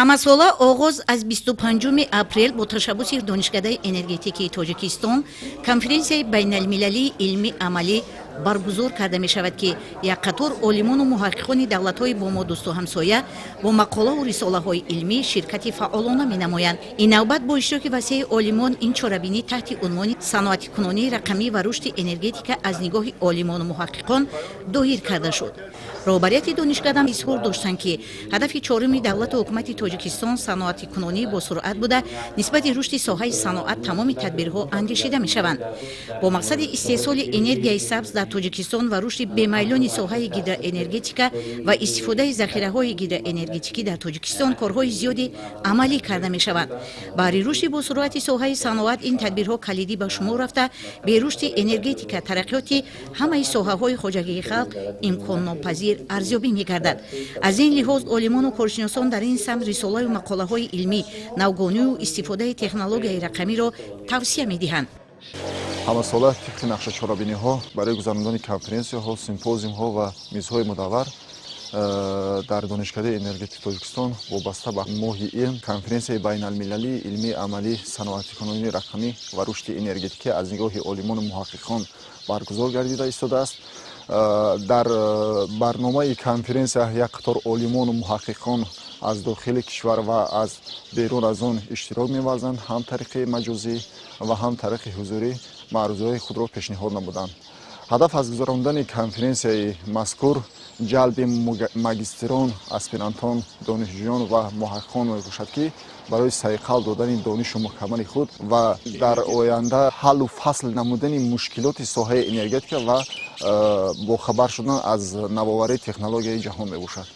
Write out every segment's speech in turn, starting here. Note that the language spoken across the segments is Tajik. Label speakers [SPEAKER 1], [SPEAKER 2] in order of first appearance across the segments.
[SPEAKER 1] Ҳамасола оғоз аз 25 апрел бо ташаббуси Донишкадаи энергетикии Тоҷикистон конференсияи байналмилалии илмӣ амалӣ баргузор карда мешавад, ки як қатор олимону муҳаққиқони давлатҳои бо мо дӯсту ҳамсоя бо мақолаву рисолаҳои илмӣ ширкати фаъолона менамоянд. Ин навбат бо иштироки васеи олимон ин чорабинӣ таҳти унвони «Саноатикунонии рақамӣ ва рушди энергетика аз нигоҳи олимону муҳаққиқон» доир карда шуд. Роҳбарияти донишкада изҳор доштанд, ки ҳадафи чоруми давлату ҳукумати Тоҷикистон саноатикунонӣ босуръат буда, нисбати рушди соҳаи саноат тамоми тадбирҳо андешида мешаванд. Бо мақсади истеҳсоли энергияи сабз дар Тоҷикистон ва рушди бемайлони соҳаи гидроэнергетика ва истифодаи захираҳои гидроэнергетикӣ дар Тоҷикистон корҳои зиёде амалӣ карда мешаванд. Баҳри рушди босуръати соҳаи саноат ин тадбирҳо калидӣ ба шумор рафта, бе рушди энергетика тараққиёти ҳамаи соҳаҳои хоҷагии халқ имконнопазир арзёбӣ мегардад. Аз ин лиҳоз олимону коршиносон дар ин самт рисолаю мақолаҳои илмӣ, навгонию истифодаи технологияи рақамиро тавсия медиҳанд.
[SPEAKER 2] Ҳамасола тибқи нақша чорабиниҳо барои гузарондани конференсияҳо, симпозиумҳо ва мизҳои мудаввар дар Донишкадаи энергетики Тоҷикистон вобаста ба Моҳи илм конференсияи байналмилалии илмии амалӣ «Саноатикунонии рақамӣ ва рушди энергетикӣ аз нигоҳи олимону муҳаққиқон» баргузор гардида истодааст. Дар барномаи конференсия як қатор олимону муҳаққиқон аз дохили кишвар ва аз берун аз он иштирок меварзанд, ҳам тариқи маҷозӣ ва ҳам тариқи ҳузурӣ маърузаҳои худро пешниҳод намуданд. Ҳадаф аз гузарондани конференсияи мазкур ҷалби магистрон, аспирантон, донишҷӯён ва муҳаққиқон мебошад, ки барои сайқал додани донишу мукаммали худ ва дар оянда ҳаллу фасл намудани мушкилоти соҳаи энергетика ва бохабар шудан аз навоварии технологияи ҷаҳон мебошад.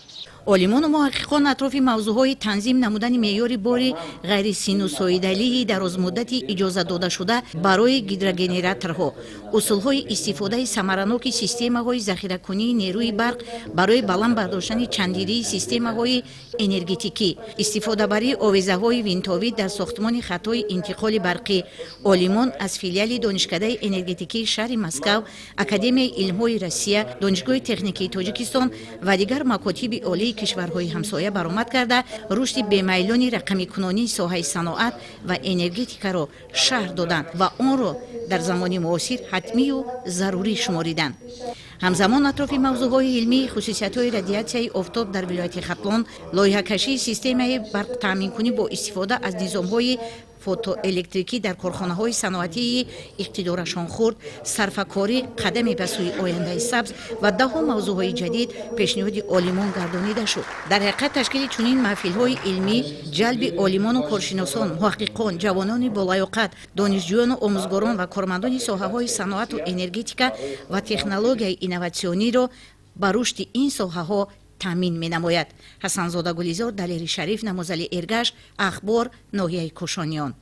[SPEAKER 1] Олимону муҳаққиқон атрофи мавзӯъҳои танзим намудани меъёри бори ғайрисинусоидалии дарозмуддати иҷозатдодашуда барои гидрогенераторҳо, усулҳои истифодаи самараноки системаҳои захиракунии нерӯи барқ барои баланд бардоштани чандирии системаҳои энергетикӣ, истифодабарии овезаҳои винтовӣ дар сохтмони хатҳои интиқоли барқӣ, олимон аз филиали Донишкадаи энергетикии шаҳри Москав, Академияи илмҳои Россия, Донишгоҳи техникии Тоҷикистон ва дигар макотиби олии кишварҳои ҳамсоя баромад карда, рушди бемайлони рақамикунонии соҳаи саноат ва энергетикаро шарҳ доданд ва онро дар замони муосир ҳатмию зарурӣ шумориданд. Ҳамзамон атрофи мавзӯъҳои илмии хусусиятҳои радиатсияи офтоб дар вилояти Хатлон, лоиҳакашии системаи барқтаъминкунӣ бо истифода аз низомҳои фотоэлектрикӣ дар корхонаҳои саноатии иқтидорашон хурд, сарфакорӣ қадаме ба сӯи ояндаи сабз ва даҳҳо мавзӯъҳои ҷадид пешниҳоди олимон гардонида шуд. Дар ҳақиқат, ташкили чунин маҳфилҳои илмӣ, ҷалби олимону коршиносон, муҳаққиқон, ҷавонони болаёқат, донишҷӯёну омӯзгорон ва кормандони соҳаҳои саноату энергетика ва технологияи инноватсиониро ба рушди ин соҳаҳо таъмин менамояд. Ҳасанзода Гулизор, Далери Шариф, Намозали Эргаш, «Ахбор», ноҳияи Кӯшониён.